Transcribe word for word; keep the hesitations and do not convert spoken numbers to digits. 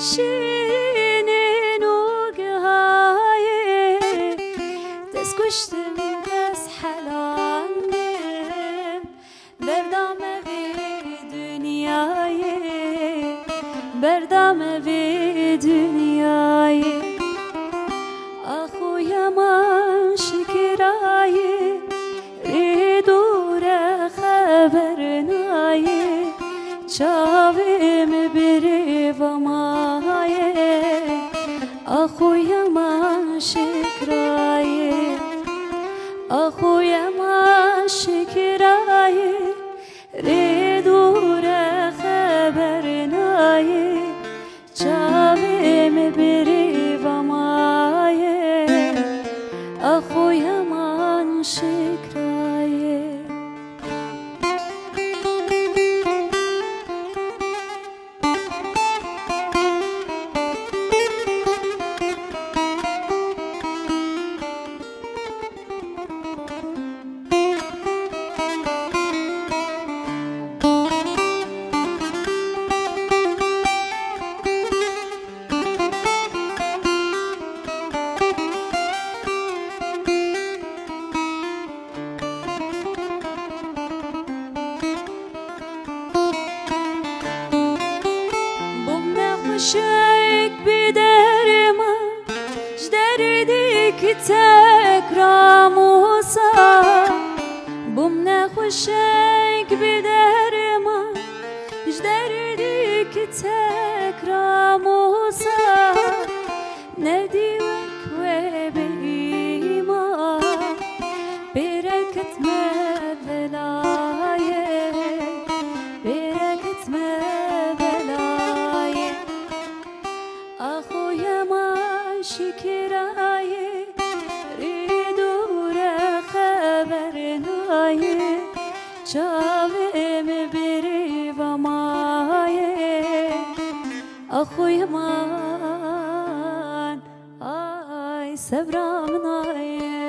Şîrînê nûgihayê, dest kuştim, dest helandim. Berda me vê dinyayê, berda me vê dinyayê. Axo yaman şikirayê, rê dûre xeber nayê. Çavê min birê va mayê, axo yaman şikirayê. Axo yaman şikirayê, rê dûre xeber nayê. Çavê min birê va mayê, axo yaman şikirayê. Bûm nexweşek bi derman, ji derdek tek ramosa. Bûm nexweşek bi derman, ji derdek tek ramosa. Nedî wek we bêma, bereket me velayê, bereket me velayê. Axo yaman şikirayê, rê dûre xeber nayê. Çavê min birê va mayê, axo yaman, ay sebra min ayê.